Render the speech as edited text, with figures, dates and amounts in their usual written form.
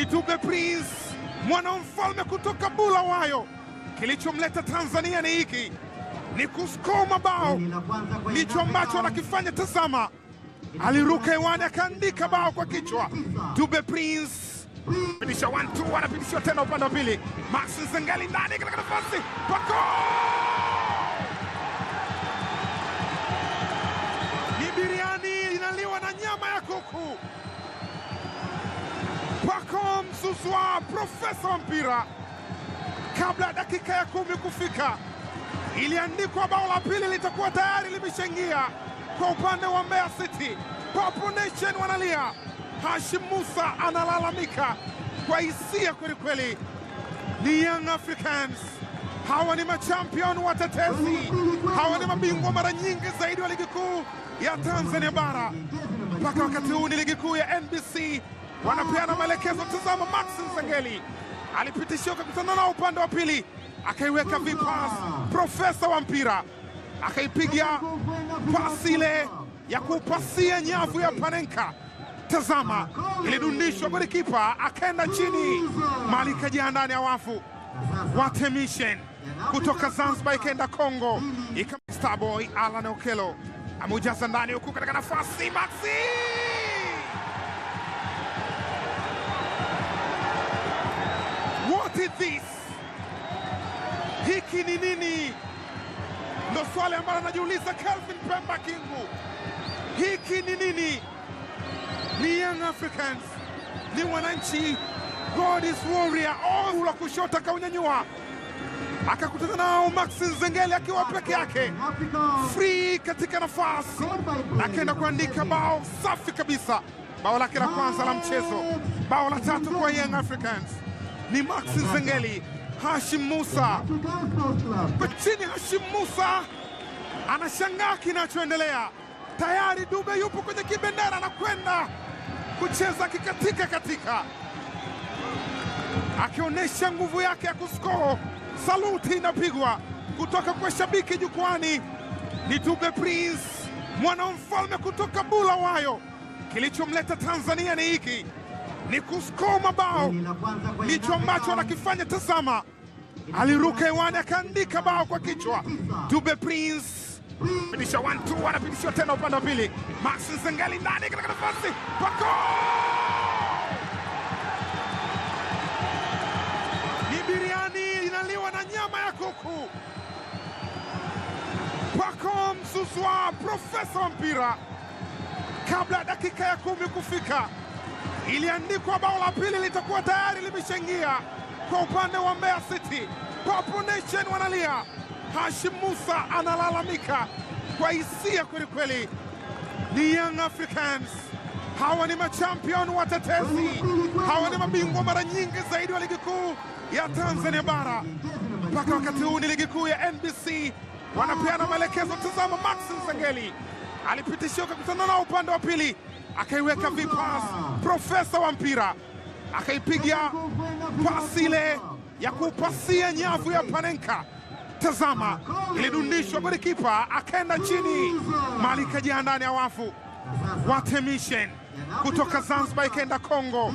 Ni Dube Prince, mwana mfalme kutoka Bulawayo. Kilichomleta Tanzania ni hiki, ni kuscore mabao, ndicho ambacho anakifanya. Tazama, aliruka hewani akaandika bao kwa kichwa. Dube Prince pitisha 1-2, anapitishiwa tena upande wa pili. Max Nzengeli ndani katika nafasi, Pako ni biriani inaliwa na nyama ya kuku. Pacome Zouzoua, profesa wa mpira, kabla ya dakika ya 10 kufika, iliandikwa bao la pili litakuwa tayari limeshaingia kwa upande wa Mbeya City. Purple Nation wanalia, Hashim Musa analalamika kwa hisia kweli kweli. Ni Young Africans, hawa ni machampion watetezi, hawa ni mabingwa mara nyingi zaidi wa ligi kuu ya Tanzania bara. Mpaka wakati huu ni ligi kuu ya NBC, wanapeana maelekezo. Tazama, Max Nzengeli alipitishiwa akakutana nao upande wa pili, akaiweka vipas, profesa wa mpira akaipiga pasi ile ya kupasia nyavu ya Panenka. Tazama, ilidundishwa, golikipa akaenda chini, mali ikajaa ndani ya wavu. What a mission kutoka Zanzibar ikaenda Kongo. Starboy Alan Okello ameujaza ndani huku katika nafasi, Maxi What is this? Hiki ni nini? Ndo swali ambalo anajiuliza Kelvin Pemba Kingu. Hiki ni nini? Ni Young Africans, ni wananchi. God is warrior. Oh, la kushoto akaunyanyua, akakutana nao Max Nzengeli akiwa peke yake free katika nafasi, akaenda kuandika bao safi kabisa, bao lake la kwanza la mchezo, bao la tatu kwa Young Africans ni Max Nzengeli. Hashim Musa chini, Hashim Musa anashangaa kinachoendelea. Tayari Dube yupo kwenye kibendera, anakwenda kucheza kikatika katika, akionyesha nguvu yake ya kuskoa. Saluti inapigwa kutoka kwa shabiki jukwani. Ni Dube Prince, mwana mfalme kutoka Bulawayo. Kilichomleta Tanzania ni hiki, ni kuskoa mabao, ndicho ambacho anakifanya. Tazama, aliruka hewani akaandika bao kwa kichwa. Dube Prince pitisha 1-2, anapitishiwa tena upande wa pili. Max Nzengeli ndani katika nafasi, Pako ni biriani inaliwa na nyama ya kuku. Pacome Zouzoua, profesa wa mpira, kabla ya dakika ya 10 kufika, iliandikwa bao la pili litakuwa tayari limeshaingia kwa upande wa Mbeya City. Purple Nation wanalia, Hashim Musa analalamika kwa hisia kweli kweli. Ni Young Africans, hawa ni machampion watetezi, hawa ni mabingwa mara nyingi zaidi wa ligi kuu ya Tanzania bara. Mpaka wakati huu ni ligi kuu ya NBC, wanapeana maelekezo. Tazama, Max Nzengeli alipitishiwa akakutana nao upande wa pili, akaiweka vipas, profesa wa mpira akaipiga pasi ile ya kupasia nyavu ya Panenka. Tazama, ilidundishwa, golikipa akaenda chini, mali ikajaa ndani ya wavu. What a mission kutoka Zanzibar ikaenda Kongo.